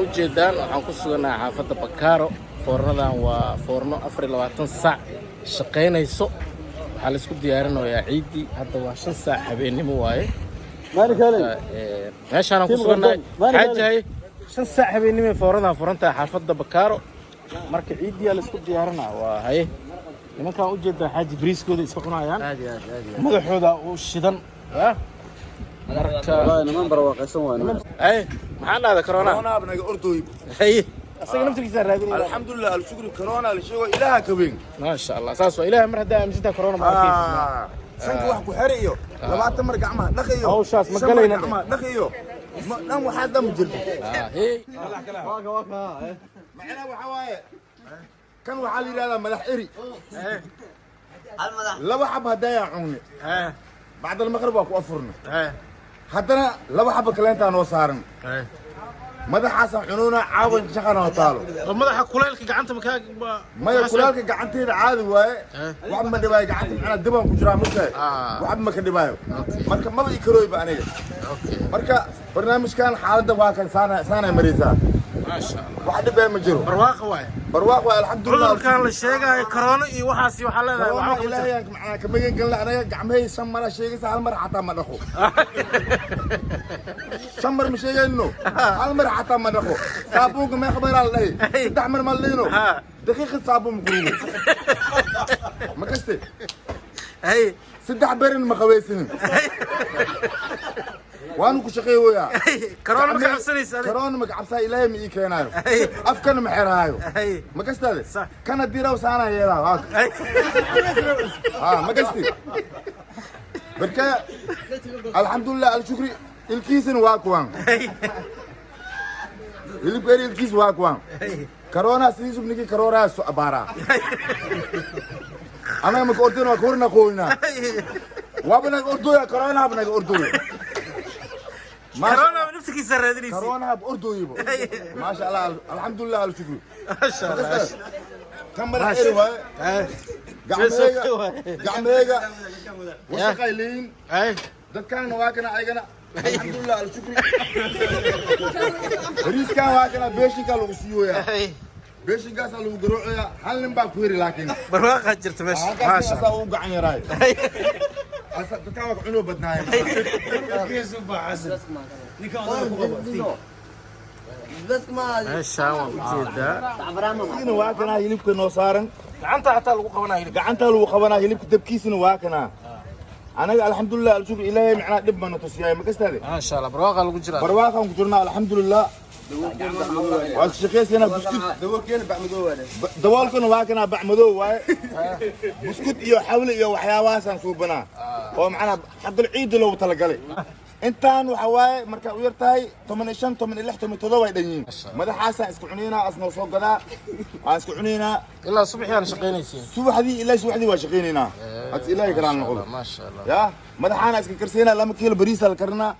Ujeedaan, waxaan ku sugannahay xaafadda Bakaaro. Foornadan waa foorno 24 saac shaqaynayso. Waxaa la isku diyaarinayaa ciiddii. Hadda waa 5 saac habeennimo waaye. Meeshaanaan ku sugannahay, xaajahay, 5 saac habeennimo ay foornadan furan tahay, xaafadda Bakaaro. Marka ciiddiyaa la isku diyaarinaa. Waa haye, nimankaan ujeedaa, xaaji, bariiskooda iska cunayaan, madaxooda u shidan ya. Marka Niman barwaaqaysan waa niman. Ay, maxaa dhahda corona? Corona naga ordooy. Haye, asaga naftirkiisaa raadinaya. Alxamdulilah, alshukri. Corona la sheego, Ilaaha ka weyn. Maasha Allah, saas waa. Ilaahay mar haddaa aaminsantaha, corona ma arkaysid. Sanka wax ku xeri iyo 20 mar gacmaha dhaq iyo Hawshaas ma 5 mar galayna. Gacmaha dhaq iyo dhan waxaa dhan ma jirto. Hey. Macnaha waxaa waaye, kan waxaa la yidhahdaa madax eri. Laba xab haddayaa cunne, bacd almaqrib waa ku afurna, haddana laba xaba kaleentaa noo saaran. Madaxaasaan cunuuna caawan, shaqana oo taalo. Oo madaxa kulaylka gacanta makaa? Maya, kulaalka gacanteeda caadi waaye, wax ma dhibaayo gacanta. Macnaa dibaan ku jiraa marka waxba ma ka dhibaayo. Marka maba ii karooyba aniga. Marka barnaamijkan xaaladda waa kan saana saanay maraysaa. Maasha Allah. Wax dhibee ma jiro. Barwaaqa waaye. Barwaaq waa, alxamdulilah. Cudurkan la sheegaayo, corona iyo waxaas, waxaa leedahay Corona waxba kama jiro. Ilaahay aan macnaa ka magan galna. Anaga gacmahay shan mara sheegaysa, hal mar xataa ma dhaqo. Shan mar ma sheegayno, hal mar xataa ma dhaqo. Saabuunka meeqa maraa la dhahay? Saddex mar ma la dhahino? Daqiiqad saabuun ma kurugo, ma kaste? 3 berin ma qabaysanin, waanu ku shaqeey weyaa. Corona ma ka cabsanaysa adiga? Corona ma ka cabsaa. Ilaahay ma ii keenaayo. Afkana ma xeraayo. Ma kastaade? Sax. Kana diraw saana yeelaa. Ha, ma kasti? Marka alxamdulilah, alshukri. Ilkiisana waa kuwan, hilibka eri ilkiis waa kuwan. Corona sidiisu ninkii corona so abaaraa, anaga maka ordayna, waa ka horna qoynaa, waaba naga ordooya, corona haba naga ordooyo. Corona naftigiisa raadinaysa. Corona haba ordooyibo. Maasha Allah, alxamdulilah, alshukri. Maasha Allah. Kan madax eri waaye. Gacmaheyga, gacmaheyga wasaqay leeyiin. Dadkaana waa kana ayagana, alxamdulilah, alshukri. Bariiskan waa kana, beeshinkaa lagu siiyooyaa, beeshinkaasaa lagu garoocayaa. Hal nin baa ku heri laakiin. Barwaaqaa jirta meesha, maasha. Halkaas ugu gacan yaraay. Dadkaan waa ka cunoo badnaayeen. Meeshaan waa ujeedaa. Isina waa kanaa, hilibka noo saaran. Gacanta xataa lagu qabanaa hilibka. Gacantaa lagu qabanaa hilibka, dabkiisina waa kanaa. Anaga alxamdulilah, alshukr. Ilaahay macnaa dhib bana tusiyaay, ma kastaade? Maasha Allah, barwaaqaa lagu jiraa. Barwaaqaan ku jirnaa, alxamdulilah. Waa shaqaysanaa. Buskud daboolkana waa kanaa, bac madow waaye. Buskud iyo xawli iyo waxyaabahaasaan suubanaa oo macnaa xaqul ciidda loogu talagalay. Intaan waxa waaye, markaa u yar tahay 15, 16, 17 ay dhan yihiin. Madaxaasaan isku cunaynaa, asnoo soo gadaa, waan isku cunaynaa. Ilaa subaxii aan shaqaynaysiin? Subaxdii, ilaa subaxdii waa shaqaynaynaa, hadis Ilaahay karaan noqdo. Maasha Allah. Ya, madaxaana iska karsaynaa, 2 kiilo bariisa la karinaa.